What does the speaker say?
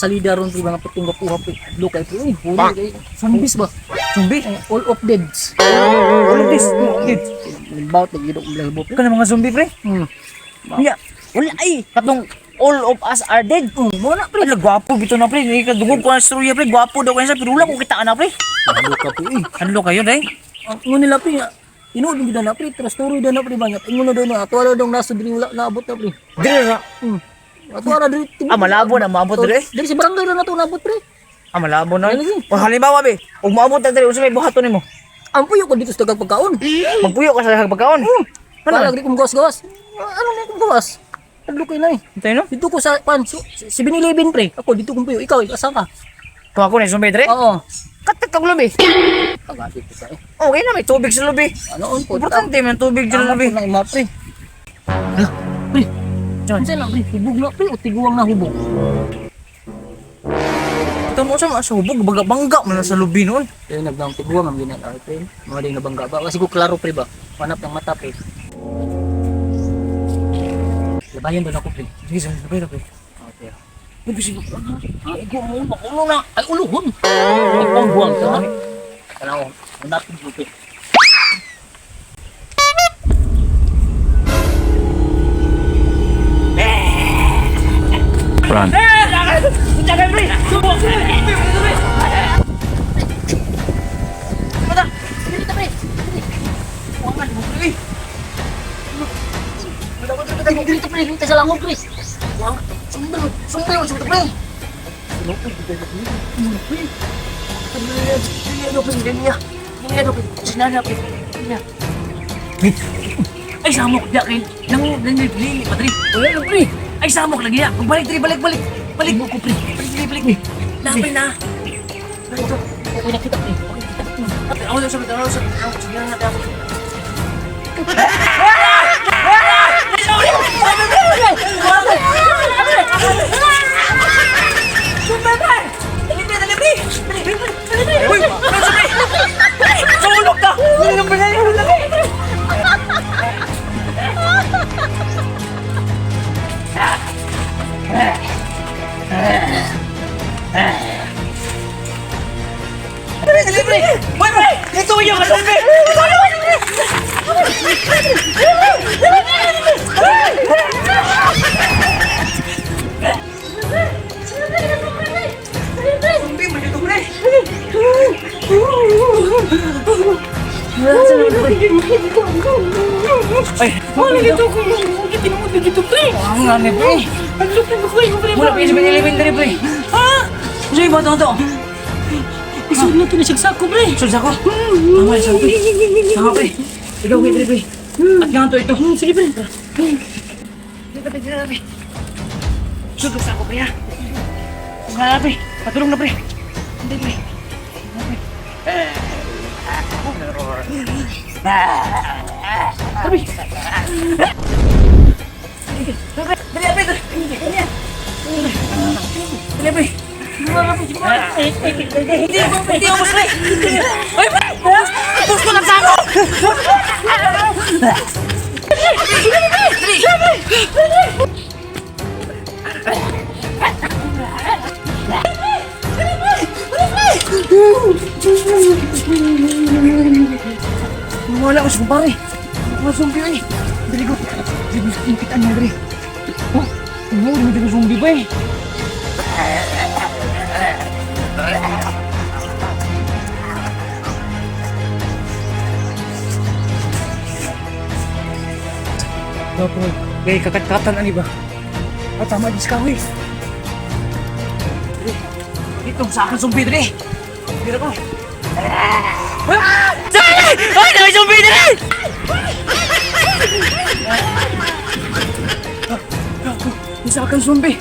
salida ron pre mga puting gapuha pre. Hadlo kay pre. Uy, huli kay zombies ba? Zombie? All of deads. All of this. Dead. About lagi do balahibo pre. Kana mga zombie pre? Ya. Wala ay katong all of us are dead. Mo na pre. Ala gwapo bito na pre. Kadugog ko ang istorya pre. Gwapo daw kayo sa pero wala ko kita na pre. Hadlo ka pre. Uy. Ano kayo day? Ang ingon nila pre, tinuod gyud na pre, trust story na pre ba. Ingon na daw na ato ara daw nasa diri wala naabot na pre. Dire ra. Ato ara diri. Ah, malabo na maabot dire. Diri sa barangay ra na to naabot pre. Ah, malabo na. Ano lagi? O halimbawa be, ug maabot na dire unsa may buhaton nimo? Ang puyo ko dito sa dagang pagkaon. Magpuyo ka sa pagkaon. Ano? Wala gid kong gawas-gawas. Ano na kong gawas? Hadlo kay na eh. Intay no? Dito ko sa pan, 7-Eleven pre. Ako dito kong puyo. Ikaw, asa ka? Kung ako na zombie dire. Oo. Katat kag lubi. Pagati ko sa eh. Okay na may tubig sa lubi. Ano on po? Importante man tubig sa Tama lubi. po na ima pre. Hala, pre. Unsa lang pre? Hubog na pre o tiguang na hubog? Ito mo sa sa hubog baga bangga man na sa lubi noon. Kaya nagdang tiguang ang ginagawa pre. Mga ding nabangga ba? Kasi ko klaro pre ba? Manap ng mata pre. Labayan doon ako pre. Sige sa lubi pre. Okay. Lubi siguro. Ay, go mo makulo na. Ay uluhon. Ay pangbuang ka. Kanaw, hanapin ko pre. Run. Dito pre, dito sa langob pre. Sumbi, sumbi, sumbi pre. Ay samok ya kay nang nang dili pa diri. Wala na pre. Ay samok lagi ya. Balik diri balik balik. Balik mo ko pre. Balik diri balik. Napay na. Okay na kita pre. Okay kita. Ako sa ako sa ako sige na ako. Uy! Sulog ka! Libre! Uy, pre! Ito yung kasambi! Zombie mo dito, pre! Ay, Wala dito ko. Tinuod na dito pre. ang nga ni pre! Ang lupit ko kayo pre. Mula pa yung 7-Eleven diri, pre! Ha? Sa'yo ba ito? Isod na to na siyang sako pre. Sulsa ko! Tama yung pre! Tama, pre! Ikaw, pre, pre! At nga to ito! Sige pre. Dito, pre, pre. Sulog sa ako, pre, ha? Nga, pre. Patulong na, pre. Hindi, pre. Pre. Dali, pre. Dali, Dali, pre. Hindi, hindi ubos, pre. Ay, pre! Ubos, ubos ko ng sako! Wala ko sa kumpare. Mga zombie ay. Dali ko. Dali ko yung kitaan niya dali. Oh, ano, di mo zombie ba eh? Dapat, gay kakatkatan ani ba? At tama di sa kahoy. Dali, dito sa akin zombie dali. Dali ko. Ah! Dali! Ay, may zombie dali! Sa akin zombie.